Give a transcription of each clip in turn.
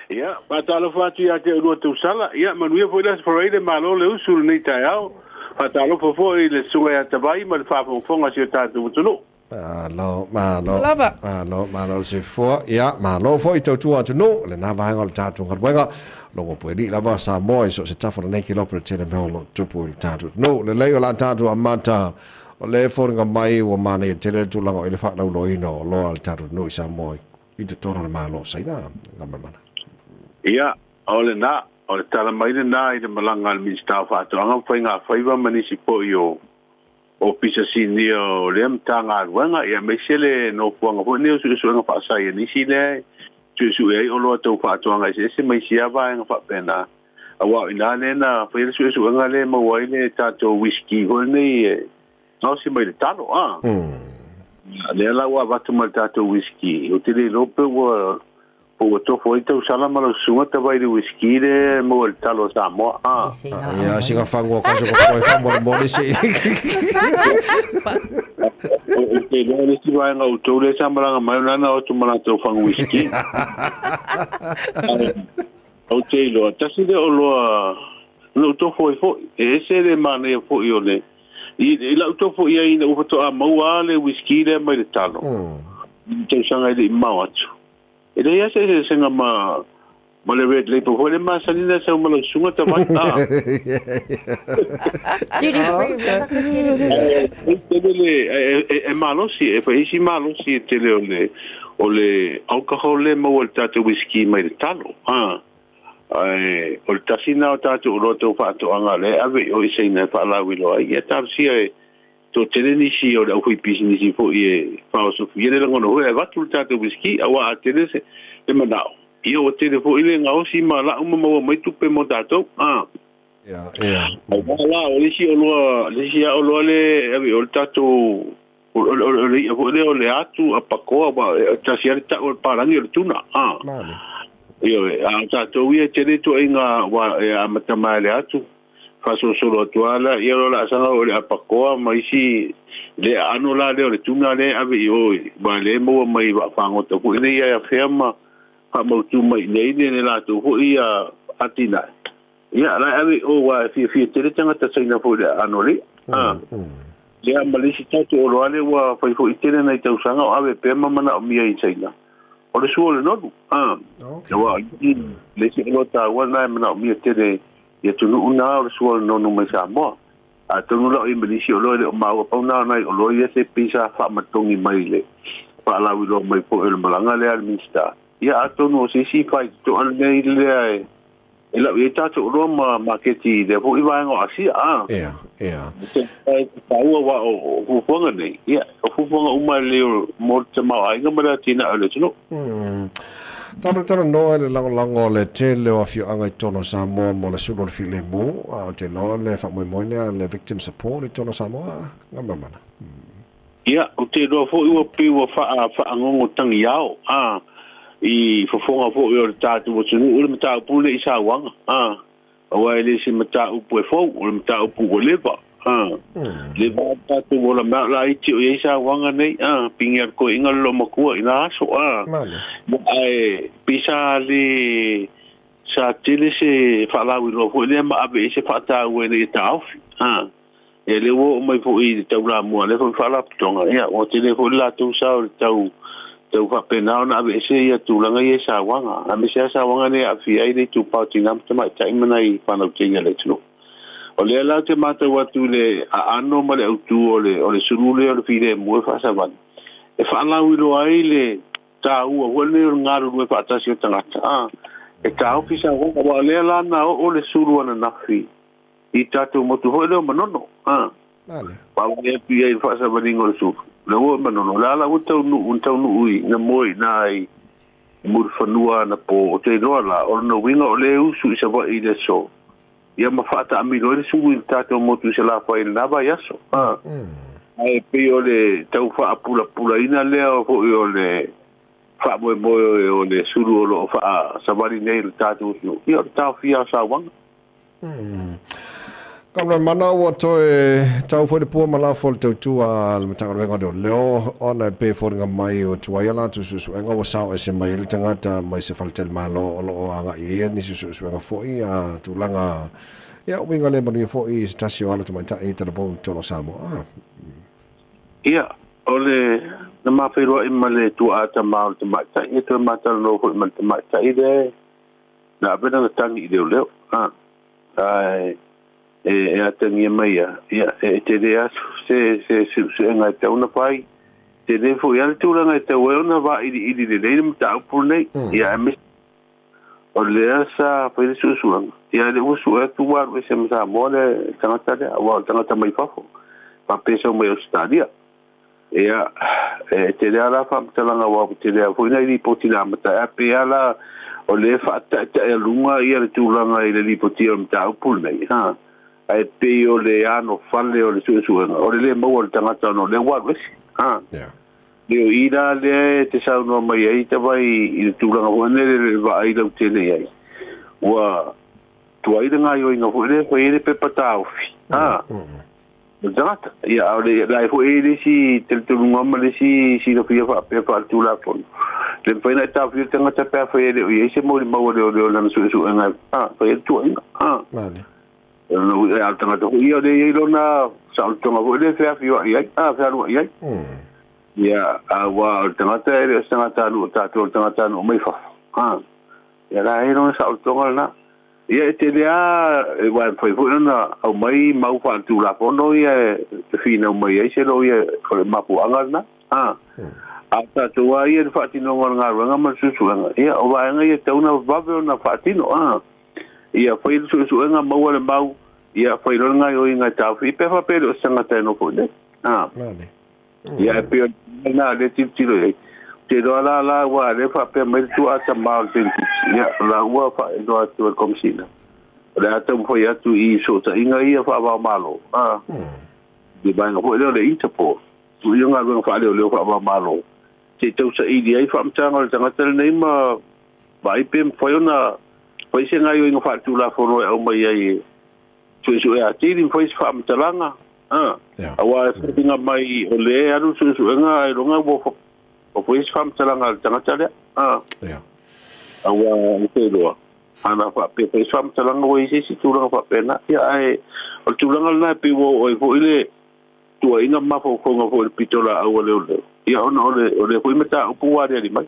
Ia, faatalofa atu ia te oulua tausala. Ia, manuia foi le Aso Faraile, malo le usu i lenei taeao. Faatalofa foi i le Susuga ia Tavai ma le faafogafoga a si o tatou atunuu. Malo, malo, Lava. malo, malo le soifua. Ia, malo foi tautua atunuu, lena vaega o le tatou galuega. Logo puelii lava Samoa i so o se tafa o lenei kelope le tele mea o lo o tupu i le tatou atunuu. Lelei o le a tatou amata o lea e foliga mai ua manaia tele le tulaga o i le faalauiloaina o oloa a le tatou atunuu i Samoa i totonu o le Malo o Saina. Galumalemana. Ia, o lena, o le tala mai lena i le malaga a le Minisita o Faatoaga ma Faigafaiva ma nisi foi o Ofisa Sinia o lea Matagaluega, ia aemaise le nofoaga foi lenei o suesuega faasaienisi lea e suesue ai oloa tau faatoaga eseese ma isi lava vaega faapena. Aua o i ina lea na faia le suesuega lea e maua ai le tatou whisky foi lenei e gaosi mai le talo, a. Lea la ua avatu ma le tatou whisky, ou te le iloa pe ua Po ua tofo ai tausala ma lau susuga tavai i le whisky lea e maua i le talo a Samoa, a. Ia, sina fagu o kaso ko koe faamolemole se i. Ou te iloa le isi vaega o outou lea sa malaga mai, o lena na o atu ma latou fagu whisky. Ou te iloa, tasi lea oloa na ou tofo ai foi. E ese le manaia foi o le... I lau tofo i ai ina ua faatoa maua lava le whisky lea mai le talo, i le tausaga e le i mamao atu. E leai lava se eseesega ma ma le red label foi le masani na sau ma lau susuga Tavai. Ah. Duty free, like a duty free. E tele le e malosi, e fai si malosi e tele o le o le alcohol le maua i le tatou whisky mai le talo. Ah. Ae o le tasi lena o tatou oloa tau faatoaga lea e ave i o i Saina e faalauiloa ai. Ia talosia e Toatele nisi o le aufaipisinisi foi e faaosofia le lagona foi e avatu le tatou whisky, aua a tele se le manao, ia ua tele foi le gaosi ma lau ma maua mai tupe mo tatou. A. Ia, ia. Aua la, o le isi oloa, le isi lava oloa lea e ave i o le tatou, o le i'a foi lea o le atu apakoa, aua e tasi lava le tau a le palagi o le tuna. A. Male. Ioe, a o tatou ia e tele ituaiga ua e amata mai le atu, faasolosolo atu lava la, ia o le laasaga o le apakoa ma isi le aano la lea o le tuna lea e ave i o i aua lea e maua mai i vaafagota foi nei e afea ma faamautu mai i inei le latou foi atinae. Ia, la e ave i o aua e fiafia tele tagata Saina foi i le aano o le i'a. Ia ma le isi tatou oloa lea ua fai foi tele nai tausaga o ave pea ma manaomia i Saina, o le sua o le nonu. Aua o le isi oloa taua lena e manaomia tele I atunuu na o le sua o le nonu mai Samoa. Atonu la o i ma nisi oloa e le o maua, pau na o nai oloa ia se pei sa faamatogi mai le faalauiloa mai foi o le malaga lea a le Minisita. Ia atonu o se isi faitotoa lenei lea e e lau i ai tatou oloa ma maketi i lea foi vaega o Asia. A. Ia, ia. E taua aua o fuafuaga nei, ia, o fuafuaga uma e lelei mo le tamaoaiga ma le atinae o le atunuu. Talo talanoa i le lagolago a le tele o afioaga i totonu o Samoa mo le sulu o le filemu, a ou te iloa le faamoemoe lea le Victim Support i totonu o Samoa. Galumalemana. Ia, ou te iloa foi ua pei ua faagogo tagiao, a, i fofoga foi o le tatou atunuu le mataupu lenei i sauaga, a, aua e le se mataupu e fou, o le mataupu ua leva. A, leva lava tatou ola mai, a o laiti o i ai sauaga nei, a, pigi a le toeaina le loomatua i na aso, a. Ae pei sa le, sa tele se faalauiloa foi lea ma ave i ai se faataua ina ia taofi, a. Ia lea ua oo mai foi i le taulamua a lea foi faalapotopotoga, ia ua tele foi le latou sao i le tau tau faapena ona aveese ia tulaga ia i sauaga, aemaise lava sauaga nei e aafia ai le itupa o tina ma tamaitai ma nai fanau teine a le atunuu. O lea la ou te matau atu i le aano ma le autu o le o le sulu lea o le filemu e faasavali, e faalauiloa ai le taua foi lenei o le galulue faatasi o tagata, a, e taofi sauaga, aua o lea la na oo le sulu ananafi i tatou motu foi lea o Manono. A. Vaavaai atu i ai i le faasavaliga o le sulu. O lea ua i Manono. O le a la ua taunuu, na taunuu i, na moe i ina i Mulifanua anapo. Ou te iloa la, o lona uiga o lea e usu i Savaii i le aso, ia ma faataamilo ai le sulu i le tatou motu i Salafai i lena vaiaso. A. Ae pei o le tau faapulapulaina lea foi o le faamoemoe o le sulu o lo o faasavali nei i le tatou atunuu, ia o le taofia o sauaga. Comrade Mana, ua toe tau foi le pua ma lafo o le tautua a le Matagaluega o Leoleo ona e pei e foliga mai ua tuai a latou suesuega ua sao ese mai ai le tagata mai se faletalimalo o lo o agai i ai nisi o suesuega foi a tulaga ia uiga le manuia foi i se tasi o alo tamaitai talavou i totonu o Samoa. Ia, o le na ma feiloai ma le tuaa tama o le tamaitai, ia toe matalanoa foi ma le tamaitai lea na ave lana tagi i leoleo. Ae e atagia mai ia, ia e tele atu se suesuega e tatau ona fai. Tele foi lava le tulaga e tatau ai ona vailiili lelei le mataupu lenei. Ia aemaise o lea sa fai le suesuega, ia lea ua sue atu ua alu ese ma Samoa le tagata lea, aua o le tagata mai fafo, faapea sau mai Ausetalia. Ia, e tele lava la faamatalaga aua ua tele lava foi nai lipoti na amata ai, pei lava la o lea e faataetaealuga le tulaga i le lipotia o le mataupu lenei, ha, ae pei o le anofale o le suesuega, o le le maua o le tagata ona o lea ua alu ese, ha. Le o i la lea e te saunoa mai ai tavai i le tulaga foi lea le vaai lautele i ai. Ua tuai le gaoioiga foi lea e fai ai le pepa taofi, ha. O le tagata. Ia, a o le la e foi e i le isi talitonuga ma le isi silafia faapea faaletulafono. Le mafai ona e taofia le tagata pe afai e le o i ai se molimau a leoleo i lana suesuega e fai ai le tuuaiga. Male. O lona uiga, a o le tagata foi ia o lea e i ai lona saolotoga foi lea e feafioai ai, fealuai ai. Ia, aua o le tagata e le o se tagatanuu o tatou, o le tagatanuu mai fafo. Ia, la e i ai lona saolotoga lena. Ia e tele lava, aua e mafai foi ona aumai mau faaletulafono ia e finau mai ai se loia o le mafuaaga lena. A o tatou lava ia i le faatinoga o le galuega ma le suesuega, ia o vaega ia e tatau ona vave ona faatino. Ia fai le suesuega, maua le mau, ia fai loa le gaoioiga e taofi pe faapea e le o se tagata e nofo i inei. Ia e pei o le mea lena o lea e tilotilo i ai. Ou te iloa la la aua o lea e faapea mai le tuaa tama o le penefiti, ia o la ua faailoa atu e le Komesina, o le a taumafai atu i fesootaiga ia faava-o-Malo, a, le vaega foi lea o le Interpol, tuu ia galuega faaleoleo faava-o-Malo, se i tausaili ai faamatalaga o le tagata lenei ma vaai pe mafai ona fai se gaoioiga faaletulafono e aumai ai e suesue atili ma fai se faamatalaga, aua e foliga mai o lea e alu le suesuega ailoga ua fai se faamatalaga a le tagata lea, aua ou te iloa ana faapea fai se faamatalaga ua i ai se isi tulaga faapena. Ia ae o le tulaga lena e pei ua oo ai foi le tuuaiga ma mafaufauga foi i le pitolaau a leoleo, ia ona o lea foi mataupu ua aliali mai.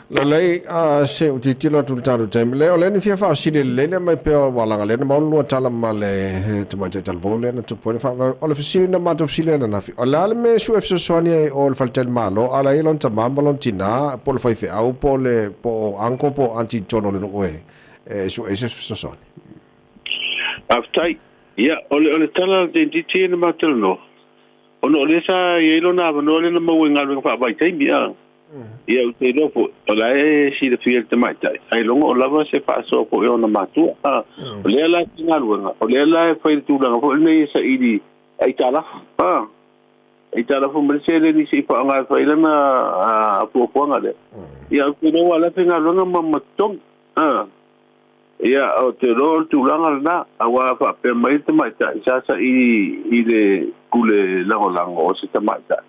Lelei, se u tilotilo atu i le tatou taimi. Le, o lea na fia faafesili lelei lea mai pea ua laga lea na maua le lua tala ma le tamaitai talavou lea na tupu ai le faavavau. O le fesili na matou fesili ananafi, o le a le mea e sue fesoasoani ai o le faletalimalo a la e i ai lona tama ma lona tina po o le faifeau po o le po o uncle po o aunty i totonu o le nuu e sue ai se fesoasoani? Faafetai. Ia, o le tala a le dentist na matou talanoa, ona o lea sa i ai lona avanoa lea na maua i galuega faavaitaimi, a. Ia, ou te iloa foi, o la e silafia e le tamaitai, ailoga o lava se faasoa foi a ona matua, a. O lea la e faigaluega, o lea la e fai le tulaga foi lenei e saili aitalafu, a. Aitalafu ma le seleni se i faaaoga e fai lana fuafuaga lea. Ia, ou te iloa aua o la e faigaluega ma totogi, a. Ia, ou te iloa o le tulaga lena, aua a faapea mai le tamaitai, sa saili i le pule lagolago o se tamaitai,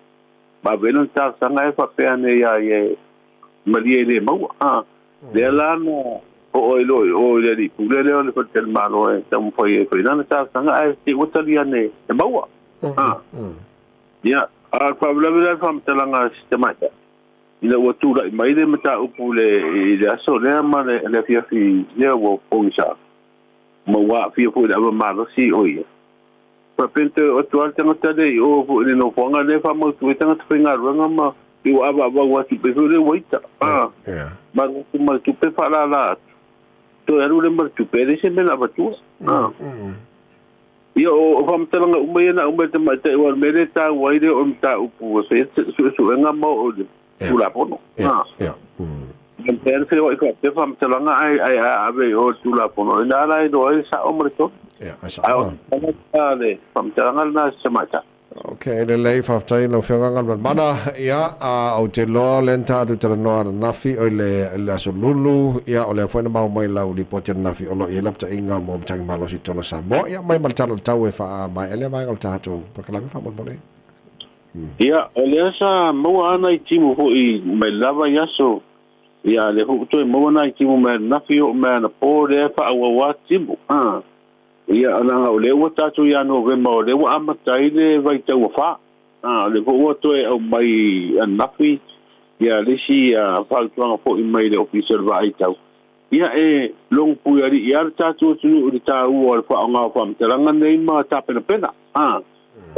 ma ave ai lana talosaga ae faapea ane iā ia e malie e le maua. A, lea la na oo ai loa i o i le alii pule lea o le faletalimalo e taumafai ai e fai lana talosaga ae te i ua tali ane e maua. A, ia, a o le faalavelave la i le faamatalaga a si tamaitai, Ina ua tulai mai le mataupu i le aso lea ma le afiafi lea ua pogisa, ma ua aafia foi i le ava malosi o ia. Faapea na toe oo atu lava le tagata lea i o foi i le nofoaga lea e faamautu ai tagata faigaluega ma pei ua avaavau atu pei foi lea ua ita. Ma alu atu ma le tupe faalala atu, toe alu lea ma le tupe, e leai se mea na avatua. Ia, o faamatalaga uma ia na aumai e le tamaitai, aua o le mea lea e taua ai lea o le mataupu e fai ai suesuega ma oo i le Tulafono. E mafai ona feoai faapea faamatalaga ae a ave i o i le Tulafono, o i ina la e iloa ai le sao ma le tonu. Ae o le faamatalaga lena a si tamaitai. Ok, lelei, faafetai lau Afioga Galumalemana. Ia, ou te iloa o lea na tatou talanoa ananafi, oi le, le aso Lulu, ia, o lea foi na maua mai lau lipoti ananafi o lo o i ai lapataiga mo matagi malosi i totonu o Samoa. Ia, aumai ma le tala o le tau e faamaea lea vaega o le tatou polokalame faamolemole. Ia, o lea sa maua lava nai timu foi mai lava i aso, ia, lea foi ua toe maua nai timu mai ananafi oo mai anapo lea e faaauau lava timu. Ia, leaga o lea ua tatou ia Novema, o lea ua amata ai le vaitau afa. O lea foi ua toe aumai ananafi ia le isi fautuaga foi mai le Ofisa o le Vaai Tau. Ia, e logo puialii lava le tatou atunuu i le taua o le faaaoga o faamatalaga nei ma tapenapena. Aua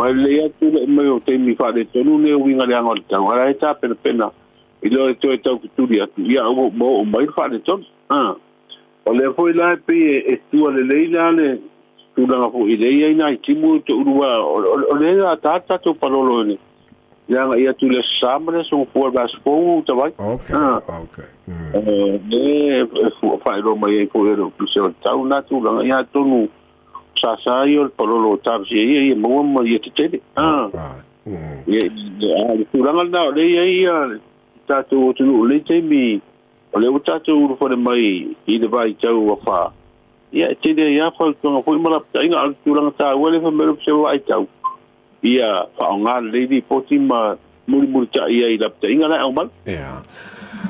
e lelei lava le tulai mai o taimi faaletonu nei o uiga leaga o le tau, a o la e tapenapena i lo e toe taufetuli atu, ia ua oo mai le faaletonu. O lea foi la e pei e tua lelei la le tulaga foi lea e i ai nai timu e toalua, o lea e ata le tatou palolo i le agai atu i le Aso Sa ma le Aso Gafua, le vaiaso fou Tavai. Lea e faailoa mai ai foi e le Ofisa o le Tau lena tulaga, ia atonu o sasa ia o le palolo o talosia ia ia maua ma ia tetele. Ia, a o le tulaga lena o lea e i ai le tatou atunuu i lenei taimi, O lea ua tatou ulufale mai i le vaitau afa, ia e tele ai lava fautuaga foi ma lapataiga, a o le tulaga taua lea fai mai le Ofisa o Vaitau, ia faaaoga lelei lipoti ma mulimulitai ai i lapataiga la e aumai. Ia.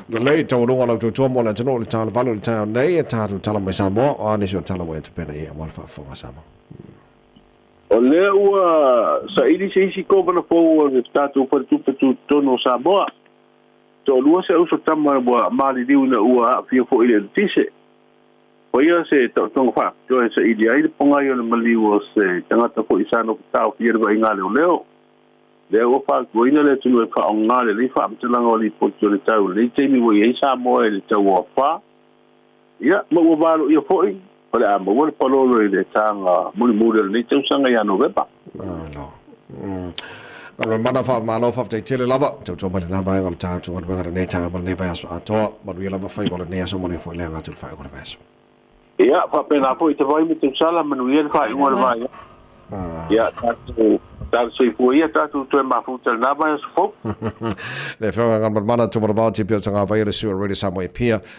Lelei, taualuga lau tautua mo le atunuu i le taeao valu i le taeao nei, e tatou tala mai Samoa, o a nisi o tala ua e tapena i ai aua le faafofoga a Samoa. O lea ua saili se isi kovana fou o le tatou Faletupe Tutotonu o Samoa. Toalua se uso tama ua maliliu ina ua aafia foi i le eletise. Faia se taotoga faapitoa e saili ai le pogai o le maliu o se tagata foi sa nofo taofia i le vaaiga leoleo. Lea ua fautuaina le atunuu e faaaoga lelei faamatalaga o lipoti o le tau i lenei taimi ua i ai Samoa i le tau o afa. Ia, ma ua valoia foi, o le a maua le palolo i le taga mulimuli o lenei tausaga ia Novema. Malo. Galuemalemana faamalo faafetai tele lava. Tautua mai lena vaega o le tatou galuega lenei taeao ma lenei vaiaso atoa. Manuia lava faiva o lenei aso, manuia foi le aga atu i le faaiuga o le vaiaso. Ia, faapena foi te vai ma tausala, manuia le faaiuga o le vaiaso. Ia, tatou talo soifua ia, tatou toe mafuta i lena vaiaso fou. Le Afioga Galumalemana Tumalavao Tipi o Tagavaia le Sui o Radio Samoa e Pia.